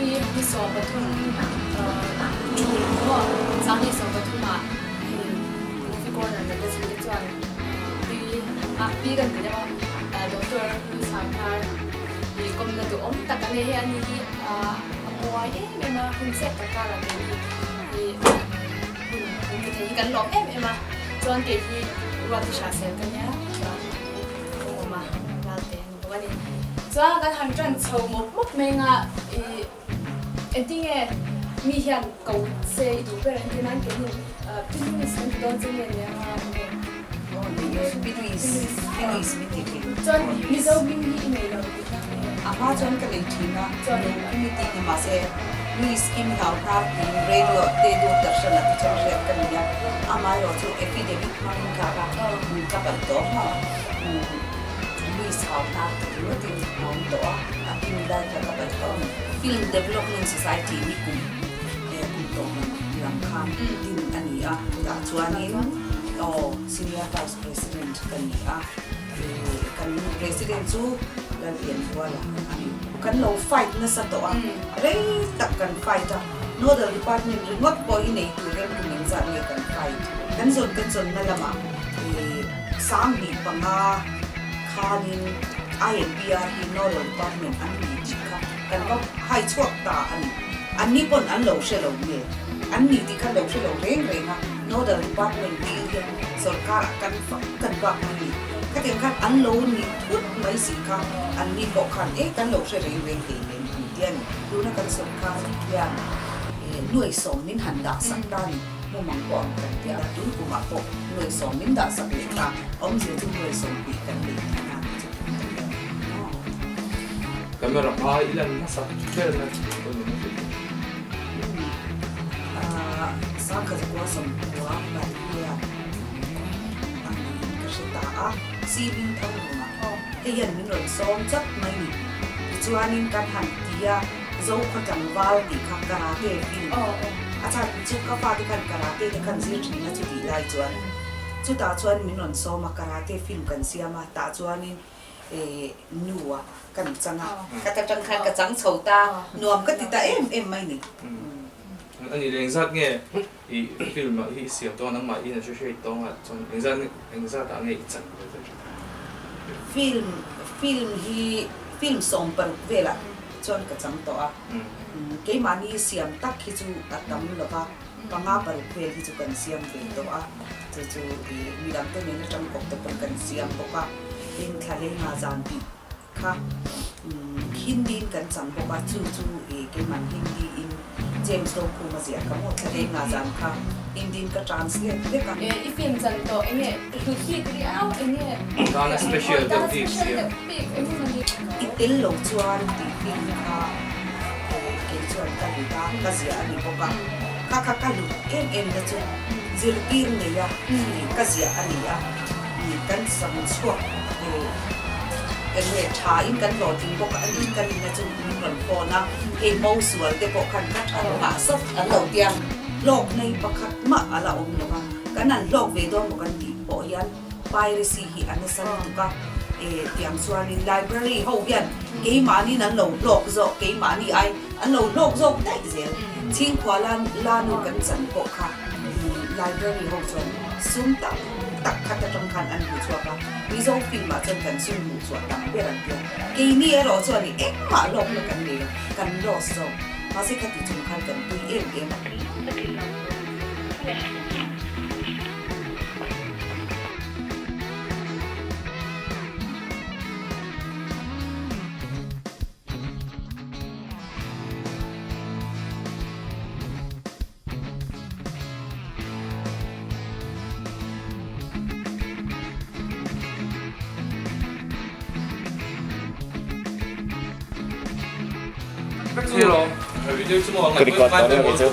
hi ni 13 June maw 2013 ah hei Movie Corner magazine te chuan pi ah pi kan ti deuh a Doctor Lusangthar i kawmna duhawm tak a nei hei ani hi a buai em em a hun chep tak karah keini hi hun kan ti thei hi kan lawm em em a chuan kei hi Ruati Hrahsel ka nia chuan Awma Lalte a ni bawk a ni. Chuan kan han ṭan chho mawp mawp mai anga ih engtinge mi hian ko se i duh ber entir nan keini Pi Louis kan ti dawn che nge nia enge? Aw ni e, Pi Louis, Pi Louis min ti thin. Chuan Mizo hming hi i nei lo tihna nge? A hma chuan ka nei thin a, Lungkimi tih ni mahse Louis Kim hlau hnar tiin radio te Doordarshan ah te chuan hriat ka nei a, amaherawh chu affidavit hmangin ka ka ka paih tawh a. Louis hau hnar ti ringawtin a awm tawh a, a kim lai kha ka paih tawh a ni. Film Development Society ni kum kum tawh lam lam khan din a ni a, tah chuanin aw Senior Vice President ka ni a, kan President chu Lalpianruala a ni. Kan lo fight nasa tawh a, rei tak kan fight a, Nodal Department ringawt pawh hi nei tur hian kum engzat nge kan fight? Kan zawn kan zawnna lamah 25 khanin INPR hi Nodal Department an ni tih kha kan va hai chhuak ta a ni. Anni pawn an lo hre lo nge? An ni tih kha lo hre lo reng reng a, Nodal Department dil hian sorkarah kan fak kan bak mai ni. Khatiang khan an lo ni thut mai si kha anni pawh khan e kan lo hre reng reng hlei hlem an ti a ni. Tuna kan sorkar hian nuai sawm min han dah sak ta ni. Mumang pawh ang kan ti a, tun kumah pawh nuai sawm min dah sak leh ta, awmzia chu nuai sawm pih kan nei tih na te chu kan ti a ni maw? Camera hma i lan hmasak ber na chu ka ni maw? Umm Sangkhat zakua sawmkua pariat ang niin ka hre ta a, Sihming Thanglunga hei hian min rawn sawm chat mai ni. Tichuanin kan han ti a. Zokhaw tlangval tih kha karate film a chhan chu ka fate khan karate te khan zir thin a chutih lai chuan chutah chuan min rawn sawm a karate film kan siam a tah chuanin eh nu a kan chang a ka ta tang khan ka chang chho ta nuam ka ti ta em em mai ni. A nih leh engzat nge i film ah hi i siam tawng a nangmah in a hre hre tawng a chuan engzat engzat ah nge i chan ve te? Film film hi film 16 velah chuan ka chang tawh a, keimahni siam tak hi chu a tam lo va, panga paruk vel hi chu kan siam ve tawh a, chu chu ih midangte nen atang kawp te pawn kan siam bawk a, tin thla lei nga zan tih kha Hindi in kan chang bawk a, chu chu ih keimahni Hindi in James Dokhuma ziah ka maw thla lei nga zan kha Hindi in ka translate vek a. I film chan tawh enge hlut bik riau enge Tana special deuh bik siam. I tel lo chuan tih film kha kei chuan ka lut a, ka ziah a ni bawk a, kha kha ka lut em em na chu zirtir nei a ka ziah a ni a, kan sam chhuak eng nge tha in kan hlawhtling bawk a ni ka rinna chu min rawn phone a, hei mo sual te pawh khan ka tha nghah sawt an lo tia, hlawk nei pakhat mah a la awm lo va, kan han hlawk ve dawn maw kan tih pawh hian. Piracy hi a nasa lutuk a, eh tiang chuanin library ho hian keimahniin an lo hlawk zawk, keimahni ai an lo hlawk zawk daih zel. Chhingkhua la la nu kan chan pawh kha library ho chuan sum tam tak khat atang khan an hmu chhuak a, Mizo film ah chuan kan sum hmuh chhuah tam ber an tia. Keini erawh chuan i engmah hlawkna kan nei lo, kan loss zawk. Mahse khati chung khan kan tui em em a. Ka record tawh reng kei chu.